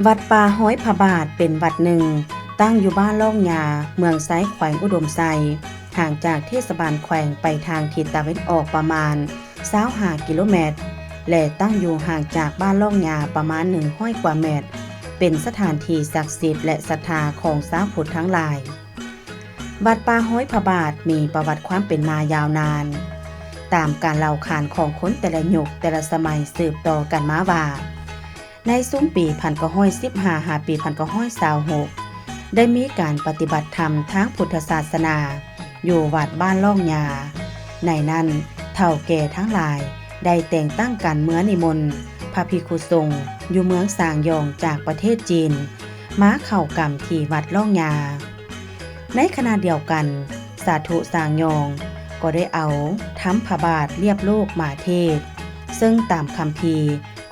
ວັດປ່າຮອຍພະບາດເປັນວັດໜຶ່ງ ຕັ້ງຢູ່ບ້ານລ່ອງຫຍ້າ ເມືອງໄຊ ແຂວງອຸດົມໄຊ, ຫ່າງຈາກເທດສະບານແຂວງໄປທາງທິດຕາເວັນອອກປະມານຊາວຫ້າກິໂລແມັດ ແລະ ຕັ້ງຢູ່ຫ່າງຈາກບ້ານລ່ອງຫຍ້າປະມານໜຶ່ງຮ້ອຍກວ່າແມັດ, ເປັນສະຖານທີ່ສັກສິດ ແລະ ສັດທາຂອງຊາວພຸດທັງຫຼາຍ. ວັດປ່າຮອຍພະບາດມີປະຫວັດຄວາມເປັນມາຍາວນານ, ຕາມການເລົ່າຂານຂອງຄົນແຕ່ລະຍຸກແຕ່ລະສະໄໝສືບຕໍ່ກັນມາວ່າ, ໃນຊຸມປີພັນເກົ້າຮ້ອຍສິບຫ້າ ຫາປີພັນເກົ້າຮ້ອຍຊາວຫົກ ໄດ້ມີການປະຕິບັດທຳທາງພຸດທະສາສະໜາຢູ່ວັດບ້ານລ່ອງຫຍ້າ. ໃນນັ້ນ ເຖົ້າແກ່ທັງຫຼາຍໄດ້ແຕ່ງຕັ້ງກັນເມືອນິມົນພະພິກຂຸສົງຢູ່ເມືອງຊາງຢອງຈາກປະເທດຈີນ ມາເຂົ້າກຳທີ່ວັດລ່ອງຫຍ້າ. ໃນຂະນະດຽວກັນ, ສາທຸຊາງຢອງກໍໄດ້ເອົາທຳພະບາດລຽບໂລກມາເທດ, ເຊິ່ງຕາມຄຳພີ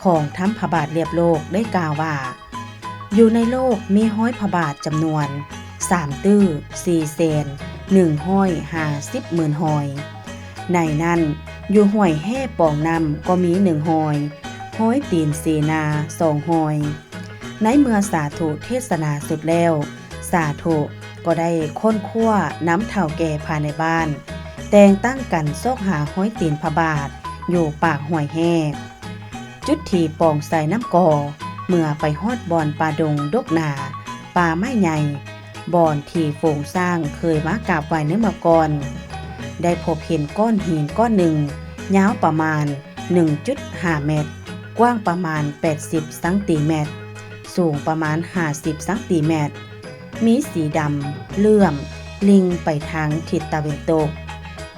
ຂອງທຳພະບາດລຽບໂລກໄດ້ກ່າວວ່າ, ຢູ່ໃນໂລກມີຮອຍພະບາດຈຳນວນສາມຕື້ສີ່ແສນໜຶ່ງຮ້ອຍຫ້າສິບໝື່ນຮອຍ. ໃນນັ້ນ, ຢູ່ຫ້ວຍແຮ່ປອງນ້ຳກໍມີໜຶ່ງຮອຍ, ຮອຍຕີນເສນາສອງຮອຍ. ໃນເມື່ອສາທຸເທດສະໜາສຸດແລ້ວ, ສາທຸກໍໄດ້ຄົ້ນຄວ້ານຳເຖົ້າແກ່ພາຍໃນບ້ານ, ແຕ່ງຕັ້ງກັນຊອກຫາຮອຍຕີນພະບາດຢູ່ປາກຫ້ວຍແຮ່, ຈຸດທີ່ປອງໃສ່ນ້ຳກໍ. ເມື່ອໄປຮອດບ່ອນປ່າດົງດົກໜາ, ປ່າໄມ້ໃຫຍ່, ບ່ອນທີ່ຝູງຊ້າງເຄີຍມາກາບໄຫວ້ໃນເມື່ອກ່ອນ, ໄດ້ພົບເຫັນກ້ອນຫີນກ້ອນໜຶ່ງ ຍາວປະມານໜຶ່ງຈຸດຫ້າແມັດ, ກວ້າງປະມານແປດສິບຊັງຕີແມັດ, ສູງປະມານຫ້າສິບຊັງຕີແມັດ, ມີສີດຳເຫຼື້ອມລິ່ງໄປທາງທິດຕາເວັນຕົກ,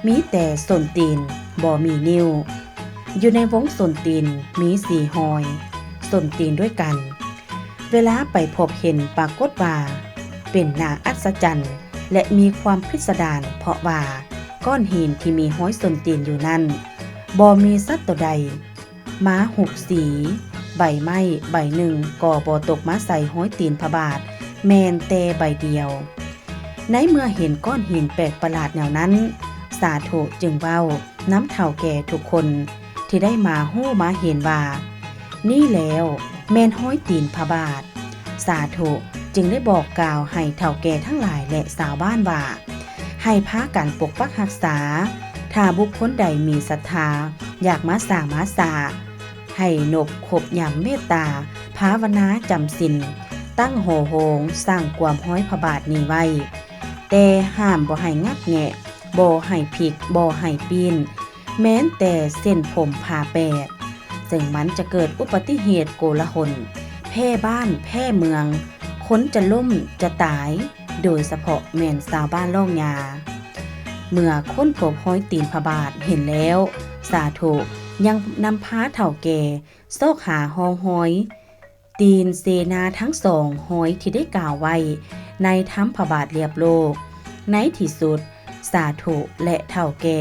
ມີແຕ່ສົ້ນຕີນບໍ່ມີນິ້ວ. ຢູ່ໃນວົງສົ້ນຕີນມີສີ່ຮອຍສົ້ນຕີນດ້ວຍກັນ. ເວລາໄປພົບເຫັນປາກົດວ່າເປັນໜ້າອັດສະຈັນ ແລະ ມີຄວາມພິດສະດານ ເພາະວ່າກ້ອນຫີນທີ່ມີຮອຍສົ້ນຕີນຢູ່ນັ້ນ ບໍ່ມີສັດຕົວໃດມາຮຸກສີ, ໃບໄມ້ໃບໜຶ່ງກໍບໍ່ຕົກມາໃສ່ຮອຍຕີນພະບາດ ແມ່ນແຕ່ໃບດຽວ. ໃນເມື່ອເຫັນກ້ອນຫີນແປກປະຫຼາດແນວນັ້ນ, ສາທຸຈຶ່ງເວົ້ານຳເຖົ້າແກ່ທຸກຄົນທີ່ໄດ້ມາຮູ້ມາເຫັນວ່າ, ນີ້ແລ້ວແມ່ນຮອຍຕີນພະບາດ. ສາທຸຈຶ່ງໄດ້ບອກກ່າວໃຫ້ເຖົ້າແກ່ທັງຫຼາຍ ແລະ ຊາວບ້ານວ່າ, ໃຫ້ພາກັນປົກປັກຮັກສາ, ຖ້າບຸກຄົນໃດມີສັດທາຢາກມາສ້າງມາສາ, ໃຫ້ນົບຄົບຍຳເມດຕາພາວະນາຈຳສິນ, ຕັ້ງຫໍໂຮງສ້າງກວມຮອຍພະບາດນີ້ໄວ້, ແຕ່ຫ້າມບໍ່ໃຫ້ງັດແງະ, ບໍ່ໃຫ້ພິກ, ບໍ່ໃຫ້ປີ້ນ, ແມ່ນແຕ່ເສັ້ນຜົມພາແປດ, ເຊິ່ງມັນຈະເກີດອຸປະຕິເຫດໂກລາຫົນ, ແພ້ບ້ານແພ້ເມືອງ, ຄົນຈະລົ້ມຈະຕາຍ, ໂດຍສະເພາະແມ່ນຊາວບ້ານລ່ອງຫຍ້າ. ເມື່ອຄົ້ນພົບຮອຍຕີນພະບາດເຫັນແລ້ວ, ສາທຸຍັງນຳພາເຖົ້າແກ່ຊອກຫາຮ່ອງຮອຍ ຕີນເສນາທັງສອງຮອຍທີ່ໄດ້ກ່າວໄວ້ໃນທຳພະບາດລຽບໂລກ. ໃນທີ່ສຸດ, ສາທຸ ແລະ ເຖົ້າແກ່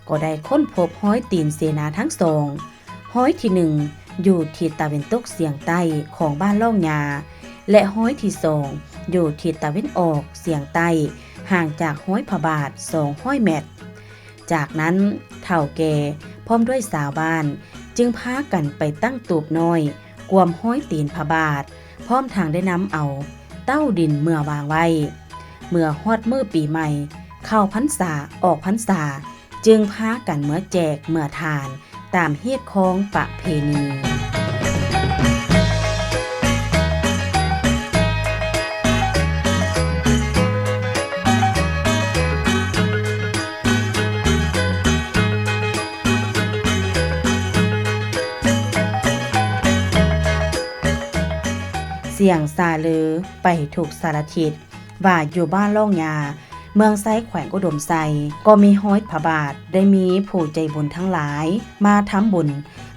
ກໍໄດ້ຄົ້ນພົບຮອຍຕີນເສນາທັງສອງ, ຮອຍທີໜຶ່ງຢູ່ທິດຕາເວັນຕົກສຽງໃຕ້ຂອງບ້ານລ່ອງຫຍ້າ ແລະ ຮອຍທີສອງຢູ່ທິດຕາເວັນອອກສຽງໃຕ້, ຫ່າງຈາກຮອຍພະບາດສອງຮ້ອຍແມັດ. ຈາກນັ້ນ, ເຖົ້າແກ່ພ້ອມດ້ວຍຊາວບ້ານຈຶ່ງພາກັນໄປຕັ້ງຕູບນ້ອຍ ກວມຮອຍຕີນພະບາດ, ພ້ອມທັງໄດ້ນຳເອົາເຕົ້າດິນເມືອວາງໄວ້. ເມື່ອຮອດມື້ປີໃໝ່, ເຂົ້າພັນສາ, ອອກພັນສາ, ຈຶ່ງພາກັນເມືອແຈກເມືອທານ ຕາມຮີດຄອງປະເພນີ. ສຽງຊາລືໄປທຸກສາລະທິດວ່າ ຢູ່ບ້ານລ່ອງຫຍ້າ ເມືອງໄຊ ແຂວງອຸດົມໄຊ ກໍມີຮອຍພະບາດ, ໄດ້ມີຜູ້ໃຈບຸນທັງຫຼາຍມາທຳບຸນ,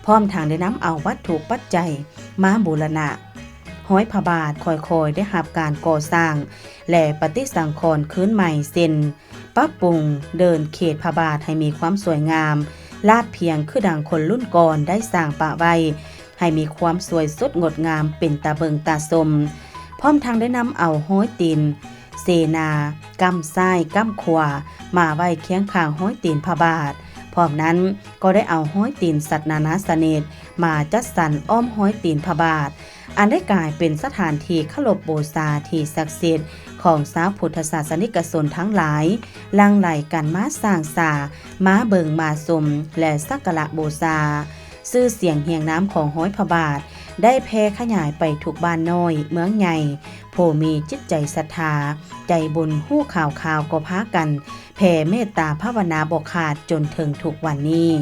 ພ້ອມທັງໄດ້ນຳເອົາວັດຖຸປັດໄຈມາບູລະນະ. ຮອຍພະບາດຄ່ອຍໆໄດ້ຮັບການກໍ່ສ້າງ ແລະ ປະຕິສັງຂອນຄືນໃໝ່ ເຊັ່ນ ປັບປຸງເດີ່ນເຂດພະບາດໃຫ້ມີຄວາມສວຍງາມ, ລາດພຽງຄືດັ່ງຄົນລຸ້ນກ່ອນໄດ້ສ້າງປະໄວ້ ໃຫ້ມີຄວາມສວຍສົດງົດງາມເປັນຕາເບິ່ງຕາຊົມ, ພ້ອມທັງໄດ້ນຳເອົາຮອຍຕີນເສນາກ້ຳຊ້າຍກ້ຳຂວາມາໄວ້ຄຽງຂ້າງຮອຍຕີນພະບາດ, ພ້ອມນັ້ນກໍໄດ້ເອົາຮອຍຕີນສັດນານາຊະນິດມາຈັດສັນອ້ອມຮອຍຕີນພະບາດ, ອັນໄດ້ກາຍເປັນສະຖານທີ່ເຄົາລົບບູຊາທີ່ສັກສິດຂອງຊາວພຸດທະສາສະນິກະຊົນທັງຫຼາຍ, ຫຼັ່ງໄຫຼກັນມາສ້າງສາ, ມາເບິ່ງມາຊົມ ແລະ ສັກກາລະບູຊາ. ຊື່ສຽງຮຽງນາມຂອງຮອຍພະບາດ ໄດ້ແຜ່ຂະຫຍາຍໄປທຸກບ້ານນ້ອຍເມືອງໃຫຍ່, ຜູ້ມີຈິດໃຈສັດທາ, ໃຈບຸນຮູ້ຂ່າວຄາວກໍພາກັນແຜ່ເມດຕາພາວະນາບໍ່ຂາດຈົນເຖິງທຸກວັນນີ້.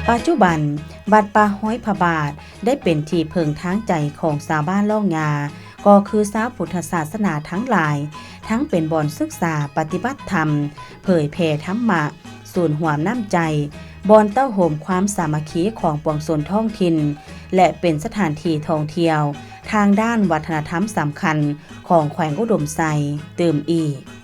ປັດຈຸບັນ ວັດປ່າຮອຍພະບາດ ໄດ້ເປັນທີ່ເພິ່ງທາງໃຈຂອງຊາວບ້ານລ້ອງຍາ, ກໍຄືຊາວພຸດທະສາສະໜາທັງຫຼາຍ, ທັງເປັນບ່ອນສຶກສາປະຕິບັດທຳ, ເຜີຍແຜ່ທຳມະ, ສູນຮວມນ້ຳໃຈ, ບ່ອນເຕົ້າໂຮມຄວາມສາມັກຄີຂອງປວງຊົນທ້ອງຖິ່ນ ແລະ ເປັນສະຖານທີ່ທ່ອງທ່ຽວທາງດ້ານວັດທະນະທຳສຳຄັນຂອງແຂວງອຸດົມໄຊຕື່ມອີກ.